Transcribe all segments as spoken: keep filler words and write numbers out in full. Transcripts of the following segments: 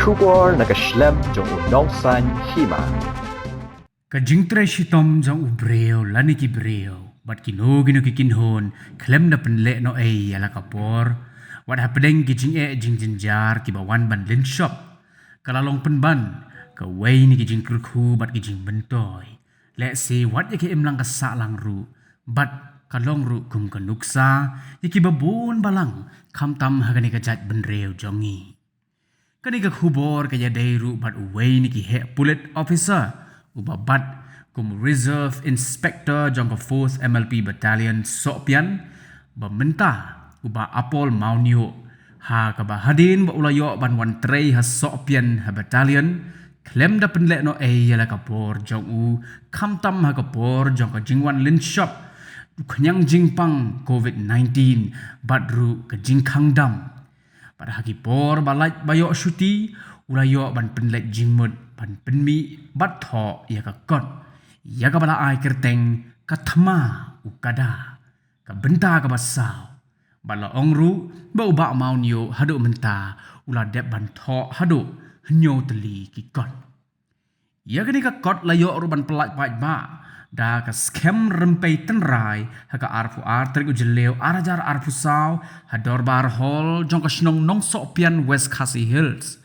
Khubor na ka shlem jong u nongsaiñ hima. Ka jingtrei shitom jong u briew lane ki briew bad kino kino ki kynhun khlem da pynleh noh ei ïa la ka por, wat hapdeng ki jingeh jingjynjar kiba wan ban lynshop, ka la long pynban kawei na ki jingkyrkhu bad ki jingmyntoi. Lehse wat ïa ka imlang ka sahlang ruh, bad ka long ruh kum ka nuksa ïa kiba bun balang, khamtam ha kane ka jaitbynriew jong ngi. Kane ka khubor ka ïadei ruh bad uwei na ki heh pulit officer uba bat kum Reserve Inspector jong ka Fourth M L P Battalion Sohpian, ba mynta u Bah Apol Mawniuh, ha kaba hadien ba u la ïoh ban wan trei ha Sohpian ha battalion, khlem da pynleh noh ei ïa la ka por jong u, khamtam ha ka por jong ka jingwan lynshop u khñiang jingpang covid nineteen bad ruh ka jingkhang dam. Bad ha ki por ba lait ba ïoh shuti, u la ïoh ban pynleit jingmut ban pynmih bad thoh ïa ka kot ïa kaba la ai kyrteng Ka Thma u Kada, ka bynta kaba saw. Bad la ong ruh ba u Bah Mawniuh haduh mynta u la dep ban thoh haduh hynñiew tylli ki kot. Ïa kane ka kot la ïoh ruh ban pyllait paidbah da ka skhem rympei tynrai ha ka arphew ar tarik u Jylliew ar hajar arphew saw, ha Dorbar Hall jong ka shnong Nongsohpian, West Khasi Hills.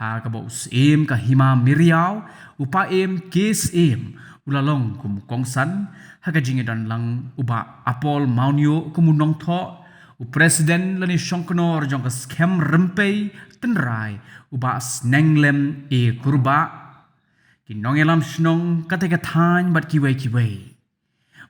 Ha kaba u Syiem ka Hima Meriaw, u Paiem K Syiem, u la long kum u kongsan, ha ka jingïadon lang u Bah Apol Mawniuh kum u nongthoh, u President lane shongknor jong ka skhem rympei tynrai u Bah Snenglem A Kurbah, ki nongïalam shnong, katei ka thaiñ bad kiwei kiwei.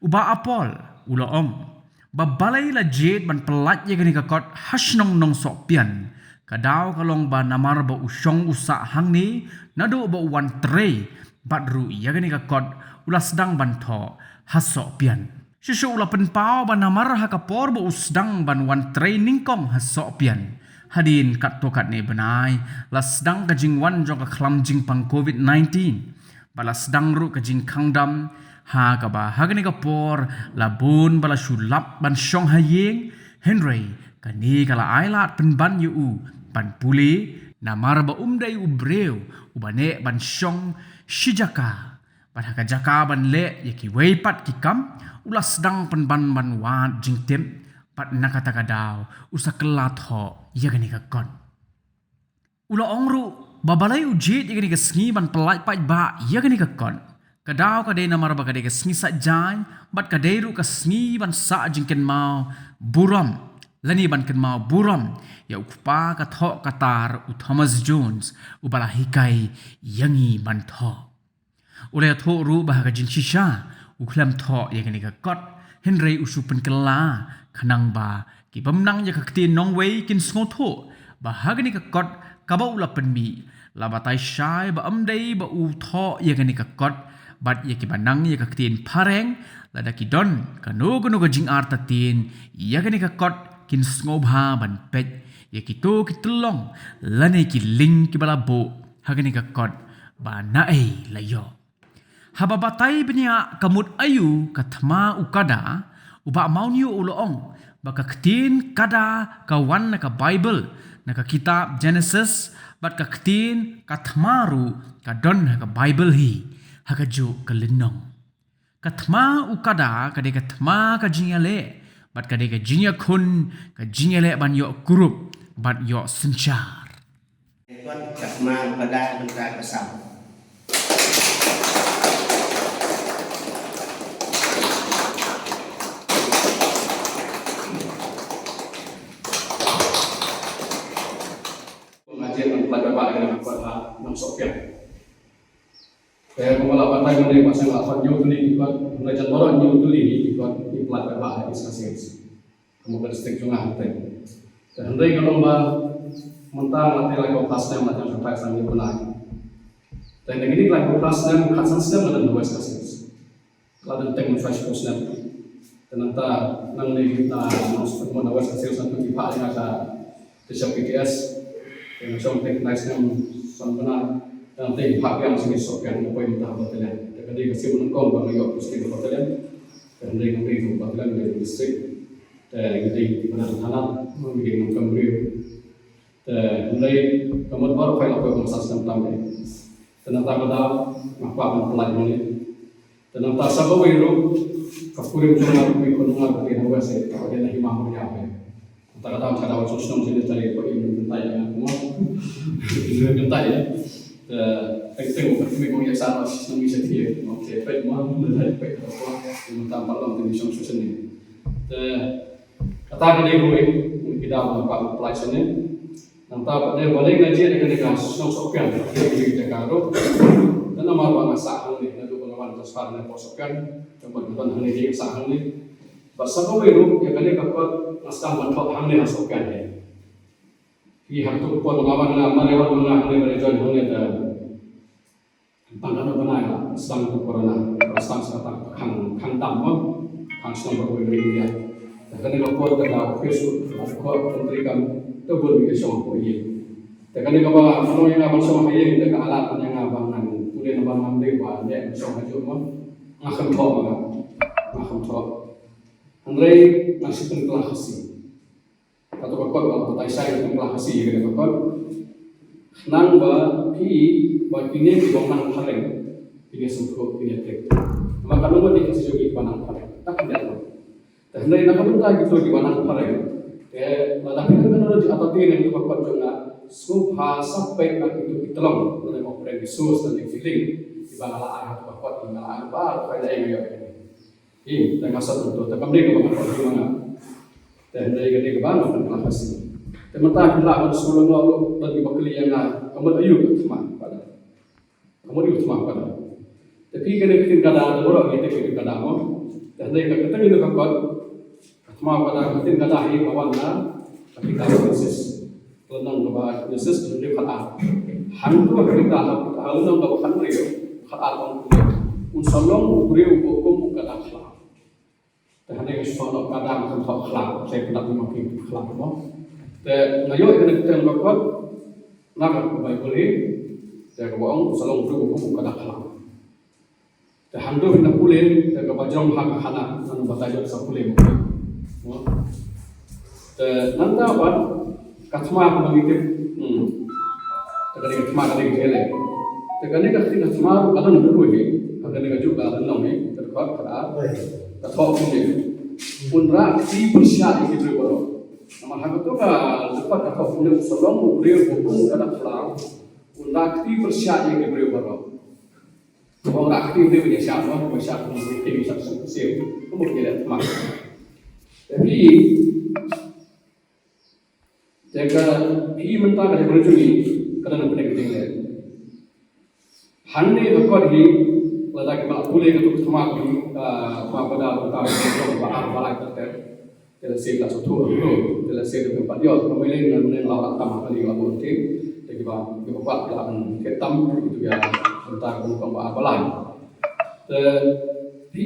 U Bah Apol u la ong ba balei la jied ban pyllait ïa kane ka kot ha shnong Nongsohpian, ka daw ka long ba namar ba u shong u sah hangne naduh ba u wan trei, bad ruh ïa kane ka kot u la sdang ban thoh ha Sohpian. Shuh shuh u la pynpaw ba namar ha ka por ba u sdang ban wan trei nyngkong ha Sohpian, hadien katto katne bnai la sdang ka jingwan jong ka khlam jingpang covid nineteen, ba la sdang ruh ka jingkhang dam, ha kaba ha kane ka por la bun ba la shu lap ban shong ha ïing, hynrei kane ka la ai lad pynban ïa u ban pule, namar ba um dei u briew uba neh ban shong shi jaka. Bad ha ka jaka ban leh ïa kiwei pat ki kam, u la sdang pynban ban wad jingtip, bad na kata ka daw u sa kylla thoh ïa kane ka kot. U la ong ruh ba balei u jied ïa kane ka sngi ban pyllait paidbah ïa kane ka kot, ka daw ka dei namar ba ka dei ka sngi sait jaiñ, bad ka dei ruh ka sngi ban sah jingkynmaw burom, lane ban kynmaw burom ïa u kpa ka thoh ka tar u Thomas Jones, uba la hikai ïa ngi ban thoh. U la ïathuh ruh ba ha ka jingshisha u khlem thoh ïa kane ka kot, hynrei u shu pynkylla, khnang ba ki bym nang ïa ka ktien nongwei kin sngewthuh ba ha kane ka kot kaba u la pynmih, la batai shai ba ym dei ba u thoh ïa kane ka kot, bad ïa kiba nang ïa ka ktien phareng, lada ki don kano kano ka jingartatien ïa kane ka kot, kin sngewbha ban peit ïa kito ki tyllong lane ki link kiba la buh ha kane ka kot ba naei la ïoh. Haba batai bniah ka mut aïu ka thma u kada, u Bah Mawniuh u la ong ba ka ktien kada ka wan na ka Baibl, na ka kitab Genesis, bad ka ktien ka thma ruh ka don ha ka Baibl hi, ha kajuh ka lynnong. Ka thma u kada ka dei ka thma ka jingïaleh, bad ka dei ka jingïakhun, ka jingïaleh ban ïoh kurup bad ïoh synshar. Kot ka thma u kada bynta ka saw. Nga jied ban pyllait paidbah ïa kane ka kot ha Nongsohpian. Te kumba la batai mynne, ba shen la khot hynñiew tylli ki kot, hynrei jan baroh hynñiew tylli ki kot ngi pyllait paidbah ha East Khasi Hills, ka mut ka district jong nga hangtei. Te hynrei ka long ba mynta nga tei laiphew phra snem, la jan shongthait snem, hynñiew bnai. Te na kine ki laiphew phra snem, khatsan snem nga don ha West Khasi Hills. La don teng mynshwa shiphew snem. Te nangta nangne, ah, nong sdang na West Khasi Hills, nangta ki phah ïa nga sha, te sha P T S. Te nga shong teng khyndai snem san bnai. Te nangta ki phah biang sha ngi Sohpian, nga poi mynta ha battalion. Te ka dei ka sien ba nyngkong ba nga ïoh posting ha battalion. Te hynrei ngam dei ha battalion, nga dei ha district. Te nga dei ha thana, nga dei nongkam briew. Te hynrei ka mut baroh phi la poi ban sa snem tam ne. Te nangta ka daw nga kwah ban pynlait hangne. Te nangta sa kawei ruh ka kurim jong nga ruh, ka khun jong nga ruh ka dei na West, ka dei na Hima Mawria. Nangta ka daw ka daw jong shnong jong ngi, te ka im kyntait ïa nga kumno. Im kyntait ïa. Te teng teng ka kmie kong ïa sa shnong ïa sa, te peit ma, te peit ma, te peit ma. Nangta pat long te ngi shong shuh shane. Te kata ka dei ruh ki daw ban pynlait shane. Nangta pat dei balei nga jied ïa kane ka shnong Sohpian, ïa kane ka jaka ruh. Te namar ba nga sah hangne, naduh ba nga wan transfer na pdeng Sohpian, te ban ban hangne, jied sah hangne. Bad sa kawei ruh ïa kane ka kot nga sdang ban thoh hangne ha Sohpian hi. Hi ha kato ka por ba nga wan, nga mareh wan, nga hangne, mareh join hangne, te tang katno bnai la sdang tu corona, la sdang sa tang khang, khang dam mo, khang shnong ba kawei ba India. Te kane ka por te ka office ruh la khot, ka treikam, te bun ki shong hapoh ïing. Te kane kaba pynlong ïa nga ban shong ha ïing, te ka alat ïa nga ba ngan pule namar ngam dei ba leh ban shong hajuh mo. Nga khlem thoh, nga, nga khlem thoh. Hynrei nga shu pynkylla Khasi. Kato ka kot ba batai shai ka pynkylla Khasi ïa kane ka kot. Khnang ba phi, ba kine kiba nang phareng kin ïa sngewthuh, kin ïa tip. Namar ka long ba dei ka shisha kiba nang phareng. Ta khyndiat ruh. Te hynrei na ka bynta kito kiba nang phareng, te lada phi kynnoh ïa ka, ata te ne kato ka kot jong nga, sngewbha sa peit na kito ki tyllong, lane ka phareng, ki source lane ki link kiba nga la ai ha kato ka kot, nga la ai ba, ba phi la ïoh ïa kane. Hi, te nga sot hangto, te kam dei kaba nga khot hi ma nga. Te hynrei ka dei kaba nga pynkylla Khasi. Te mynta phi lah ban sngewlyngngoh ruh, don kiba kylli ïa nga, ka mut aïu ka thma Bah Dal. Ka mut aïu ka thma Bah Dal. Te phi, kane ka ktien Gada, te baroh ngi tip ka ktien Gada mo. Te hynrei ka kyrteng ïa ka kot, ka thma Bah Dal, ka ktien Gada hi ka wan na ka kitab Genesis. Lynnong kaba Genesis, lynnong khatar. Hangto ha ka kitab, ha lynnong kaba khathynriew, khatar ka ong kumne: Un sa long u briew uba kum u kada khlaw. Te hangne ka shu thoh noh kada, ka thoh khlaw, te ka dap ma ki khlaw mo. Te nga ïoh ïa kane ka ktien ka kot na ka Baibl hi, te kaba ong un sa long u briew uba kum u kada khlaw. Te hangto phin da pule, te kaba jrong ha ka khana, ngan batai jot sa pule mo. Mo. Te nangta pat ka thma kaba ngi tip. Hmm. Te kane ka thma ka dei ka jingïaleh. Te kane ka ktien ka thma ruh ka don ruh hi. Kane ka juh ka don hi. Te ka, ka, ka thoh kumne: Un rah kti pyrshah ïa ki briew baroh. Namar ha kato ka dkhot ka thoh kumne: Un sa long u briew uba kum u kada khlaw. Un rah kti pyrshah ïa ki briew baroh. Ong rah kti, u dei ban ïa shah mo, ban shah kum u kti, ban shah kum u ksiar. Kumno ka jingïaleh thma. Te phi, te ka, phi, mynta ka jaitbynriew jong ngi ka don hapdeng ka jingleh. Hangne ka kot hi, lada kiba la pule kato ka thma, ah, thma Bah Dal, ka thma Bah Dal, ba ar ba lai ter ter. Te lehse la sngewthuh ruh, te lehse te pat ïoh, ka mei lei ngan, ngan la tam ha kane ka bun te. Te kiba, kiba kwah la ban thied tam, kitu ïa, mynta ka bun, kaba ar ba lai. Te phi,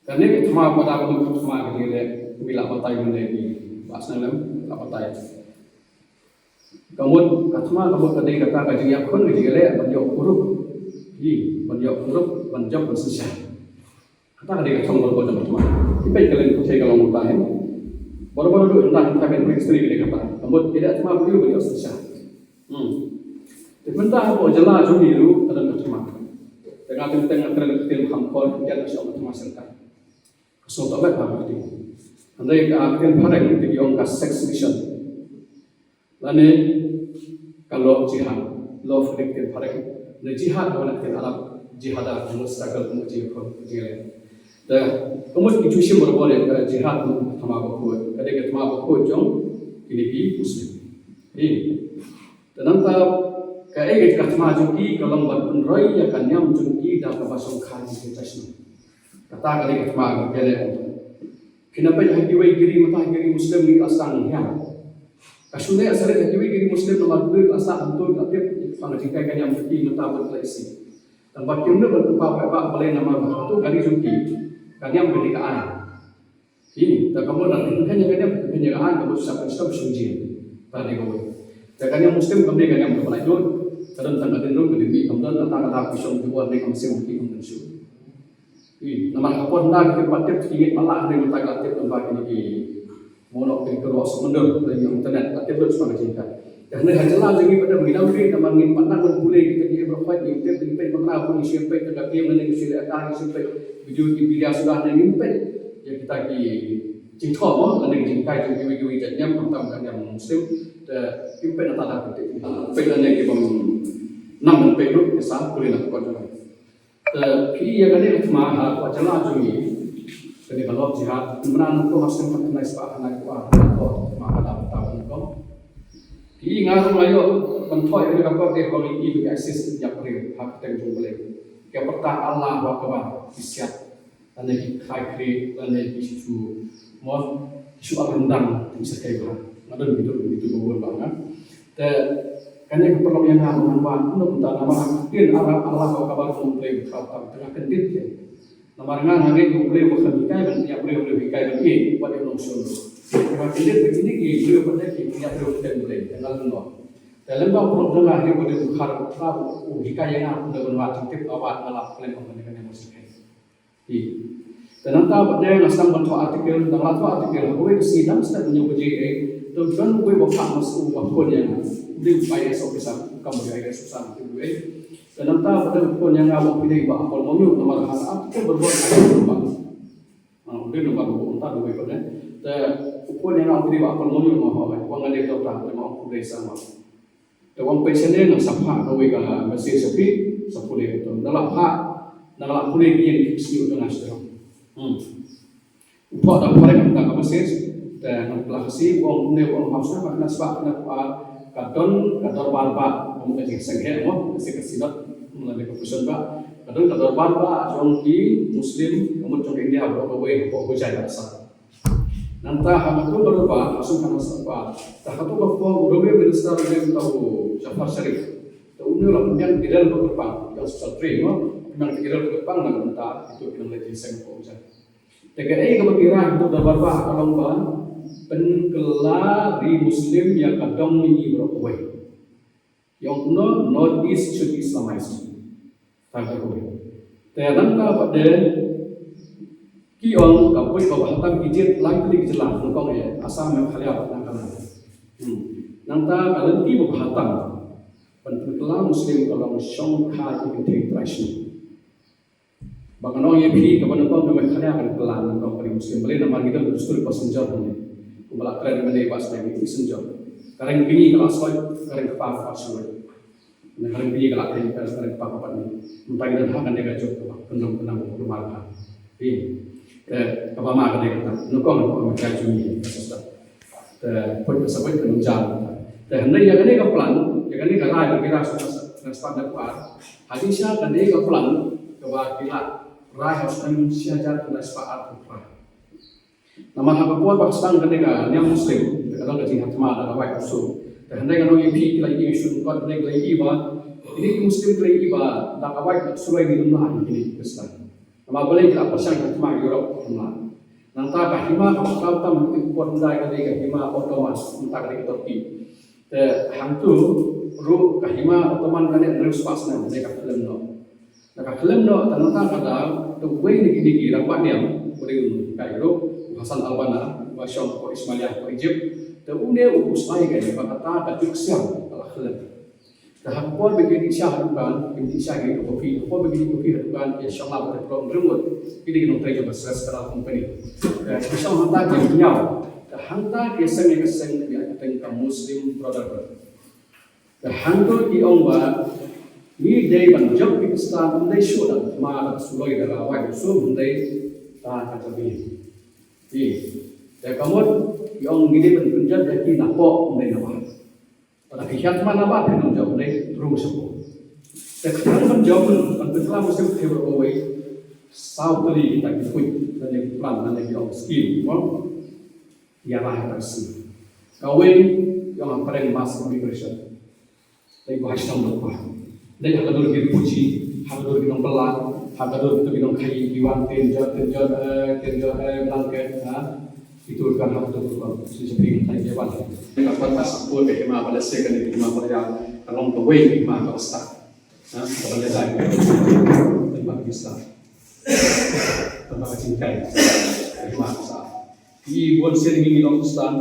kane ka thma Bah Dal, ka thma ka dei leh, phi lah batai mynne, ki Bah Snem Lem lah batai. Ka mut ka thma, ka mut ka dei kata ka jingïakhun, ka jingïaleh ban ïoh kurup. Hi, ban ïoh kurup, ban jop, ban synshar. Kata ka dei ka thong barabor jong ka thma. Phi peit ka lynti ka long uta hi. Barabor ruh hynda hynda ka history ka dei kata. Ka mut ïaleh thma briew ban ïoh synshar. Hmm. Te mynta hapoh jylla jong ngi ruh ka don ka thma. Te nga teng teng nga kren ka ktien kham khor, ka ktien ka shong ka thma sengkang. Ka sngewthuh beit ha ka ktien. Hynrei ka ktien phareng te ki ong ka sex mission. Lane ka love jihad, love ka dei ka ktien phareng. Lane jihad ka wan na ka ktien Arab, jahada, ka mut struggle, ka mut jingïakhun, jingïaleh. Te ka mut ki ju shim barabor ïa ka jihad, ka mut ka thma bakhuid, ka dei ka thma bakhuid jong kine ki Muslim. Hi. Te nangta kaei ka thma jong ki, ka long ban pynroi ïa ka niam jong ki da kaba shongkha ki jingtrei shnong. Kata ka dei ka thma ka ktien. Phin da peit ha kiwei ki ri, mynta ha ki ri Muslim ngi la sdang hiar. Ka shu leh sarit ha kiwei ki ri Muslim namar ki la sdang hangto, la tip, pang ka jinghikai ka niam ki mynta bad la isih. Tang ba kim da ban pynpaw paidbah balei, namar ba hato ka ri jong ki ka niam ka dei ka aiñ. Hi, te ka mut lada pynkheiñ ïa ka niam, pynkheiñ ïa ka aiñ, ka mut sa pynshong shnong jin. Ta dei kawei. Te ka niam Muslim kam dei ka niam kaba laitluid. Ka don tang ka dien rum, ka dien bih kam don, kata kata ka shong jubor ne ka mynsiem ki kam don shuh. Hi, namar ka por hynda ki kyrpad tip ki ngeit matlah, hynrei mynta ki la tip, namar kine ki Mo noh phi ka rok sa myndur da ïa internet, ka tip lut sha ka jingkha. Te hynrei ha jylla jong ngi pat da ngi dang phi da man ngin pat nang ban pule kita ki briew khot ngi tip ngi peit ba kra bun ngi shem peit da ka game lane ngi shem leh ka ngi shem peit video ki video suda ne ngi peit ïa kita ki jingthoh mo lane ki jingkai jong kiwei kiwei jait niam khamtam ka niam Muslim. Te ngi peit na ta da peit peit lane ki bym nang ban peit ruh ki sa pule na ka kot jong ngi. Te phi ïa kane ka thma ha ka jylla jong ngi kane ka lok jihad mynta nang ko ha seng ka tnai spa ha nai ko ha ko thma ka dam ta ban ko. Phi nga ruh nga ïoh ban thoi ïa ka kor de ko ngi i ba ISIS ïa ka ri ha ka teng jong Blei. Ka pyrta Allahu Akbar ki siat. Lane ki khai khri lane ki shu mo ki shu ap rendang ki sa kai ba. Nga don ki don ki tu ba won ba nga. Te kane ka pynlong ïa nga ba ngan wan kumno kumta namar ha ka ktien Arab Allahu Akbar ka Blei ba khraw tam te nga kyndit ïa. Namar nga nga ngeit ba Blei ba kham hikai ban ïa Blei Blei hikai ban ïa wat ïa nongshun. Nga kyndit ba kine ki Blei ba dei ki ïa Blei ba dei Blei te nga lyngngoh. Te lem ba pynlong jong nga hi ba dei u khar u khraw u hikai ïa nga kumno ban wan jingtip awat nga la pynlong ban ïa kane ba sa kai. Te nangta pat de nga sdang ban thoh article, dang la thoh article ha kawei ka sngi dang step ñiew baje eh, te don uwei ba phah ma u ba phone ïa nga. U dei u IAS officer, u kam u dei IAS officer u dei uwei. Te nangta pat de u phone ïa nga u ong phi dei Bah Apol Mawñiuh namar ha ka article ba don ai u number. Ah, u dei number ba u ong ta uwei pat de. Te u phone ïa nga u ong phi dei Bah Apol Mawñiuh, nga ong hooid, u ong nga dei Doctor, te nga ong phi dei sa ma. Te u ong peit shane nga sa phah kawei ka message sha phi, sa pule to. Nga la phah, nga la pule ki ïing ki sngi u dang sdang. Hmm. U phah da phah ka message, te nga la Khasi, u ong ne u ong ha sna ka spa ka ka don ka dorbar ba, u ong ka jingsngewsih mo, ka synod, u ong ka person ba. Ka don ka dorbar ba jong ki Muslim, ka mut jong ka India, ba kawei, ba kawei jai ba sa. Nangta ha ka tu ka ba ha sum ka nasa ba. Ta ha tu ka pong u Rawi Minister u dei ta u Jafar Sharif. Ta u ne la pynbiang ki rel ba kyrpang, ïa special train mo. Pynbiang ki rel ba kyrpang na nangta itu ki nang leh jingïaseng ko ujan. Te kaei kaba ki rah tu ka ba ba ka long ba pynkylla ri Muslim ïa ka dong ngi baroh kawei. Ïa ong kumno North East should be Islamized. Tang ka kawei. Te nangta pat de ki ong ka buit ba bha tam ki jied lai tylli ki jylla nyngkong eh Assam, Meghalaya bad Nagaland. Hmm. Nangta ka lynti ba bha tam ban pynkylla Muslim ka long shong kha ïa ki kynthei trai shnong. Ba ngan ong ïa phi kaba nyngkong ka Meghalaya kan kylla nyngkong ka ri Muslim balei namar ngi don ka dustur ba synjor hangne. Kumba la kren mynne ba sdang ngi synjor. Ka reng bnai ka la soi, ka reng kpa ka la soi. Na ka reng bnai ka la kren ka reng kpa ka pat ni. Mynta ngi don ha kane ka juk kaba kyndong kyndong ba kumar ha. Phi. Eh, kaba ma kane ka ta. Nyngkong nyngkong ka jong ngi ka sista. Te put ka sabut ka nongjar. Te hynrei ïa kane ka plan, ïa kane ka rai ba ki rai sa ka start na kuar. Hadien sha kane ka plan kaba ki la rai ha snem shi hajar khyndai spah arphew phra. Namar ha ka por ba ka sdang kane ka niam Muslim, te ka don ka jinghatma da ka wait ka sum. Te hynrei ka nong ïa phi ki la ïohi shun kot hynrei ki la ïohi ba kine ki Muslim ki la ïohi ba da ka wait ka suroi ngi lum la ïa kine ki Khristan. Namar balei ki la pyrshang ki hatma Europe ki la. Nangta ka hima kaba khraw tam ha ki por hyndai ka dei ka hima Ottoman, nangta ka dei ka Turkey. Te hangtu ruh ka hima Ottoman ka dei hynriew spah snem, dei ka khlem noh. Da ka khlem noh, te nangta ka dei, te uwei na kine ki rangbah niam, u dei u Cairo, u Hassan al-Banna, uba shong hapoh Ismailia, hapoh Egypt. Te une u pynshai ka dei ba kata ka juk siang ka la khlem. Te ha ka por ba ki dih sha ha dukan, ki dih sha ki dih kopi, ha ka por ba ki dih kopi ha dukan, ki shong lap te pynlong ringwut, ki dei ki nongtrei jong ka Suez Canal Company. Te ki shong hangta ki ñiaw, te hangta ki seng ïa ka seng ïa ka kyrteng ka Muslim Brotherhood. Te hangta ki ong ba ngi dei ban jop ki Khristan, ym dei shuh da ka thma da ka suloi da ka wai da ka sum, ym dei da ka jabi. Te ka mut ki ong ngi dei ban pynjot ïa ki napoh, ym dei nabah. Lada phi hiar thma nabah phin ym jop, ne rung shapoh. Te khnang ban jop ban pynkylla Muslim phi baroh kawei, saw tylli kita ki kuit lane ki plan lane ki ong skim mo. Ïa la ha ka sngi. Kawei ki ong ha pdeng mass immigration. Dei ba ha shnong da ba. Dei ha ka dur ki Rinpoche, ha ka dur ki nongbylla, ha ka dur ki nongkhaii ki wan tin jot tin jot eh tin jot eh blanket ha. Itu kan ha tu kan si sepi kan dia wan. Ka pat ba sa pun ka hima ba lehse kan hima ba ya ka long kawei ka hima ka start. Ha, ka ba lehse ka hima ka start. Ka ba ka jingkai ka hima ka start. Ki bun sien ngi ngi long Khristan.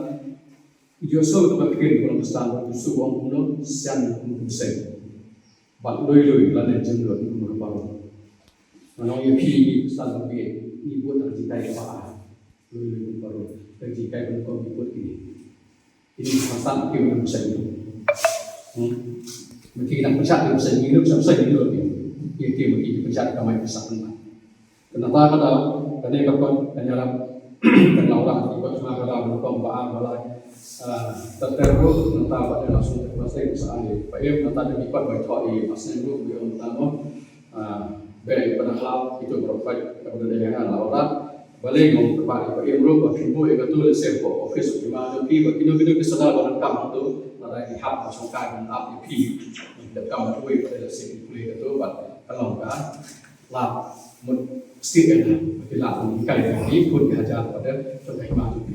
Ki ju sngewthuh ba ktien ki long Khristan, ki shu ong kumno, sian kum kum seng. Bad lui lui lane jemlut kum ka baroh. Nga ong ïa phi ngi Khristan ba phi ngi bud tang jinghikai kaba ar. Lui lui kum baroh. Tang jinghikai ba nyngkong ngi bud kine. Ini pasal ki nang seng. Hmm. Mesti nang pynshai nang seng, ngi nang seng, seng ngi nang. Ïa ki mesti pynshai ka mai pisa nang. Kane ka da, kane ka kot, kane ram, kane orang, ki kot ma ka da, nang kong ba ar ba lai. Ah, ter ter ruh, nang ta ba da langsung ter ba seng sa ai. Ba em, nang ta da ki kot ba thok i, ba seng ruh, bi ong ta mo. Ah, be ïa pynah lap, itu baroh kot, ka da ïa ngan la orang. Balei ngam kyrpad ïa ka im ruh ba phin buh ïa katu lehse hapoh office u hima jong phi ba kino kino ki sodar ba donkam hangto, lada ki hap ba shongkai ban ap ïa phi. Donkam ba phi buh ïa katu lehse phi pule katu bad ka long ka lad mut stieh ïa ka, ba ki lad ban hikai ïa phi bun ki hajar bad jong ka hima jong phi.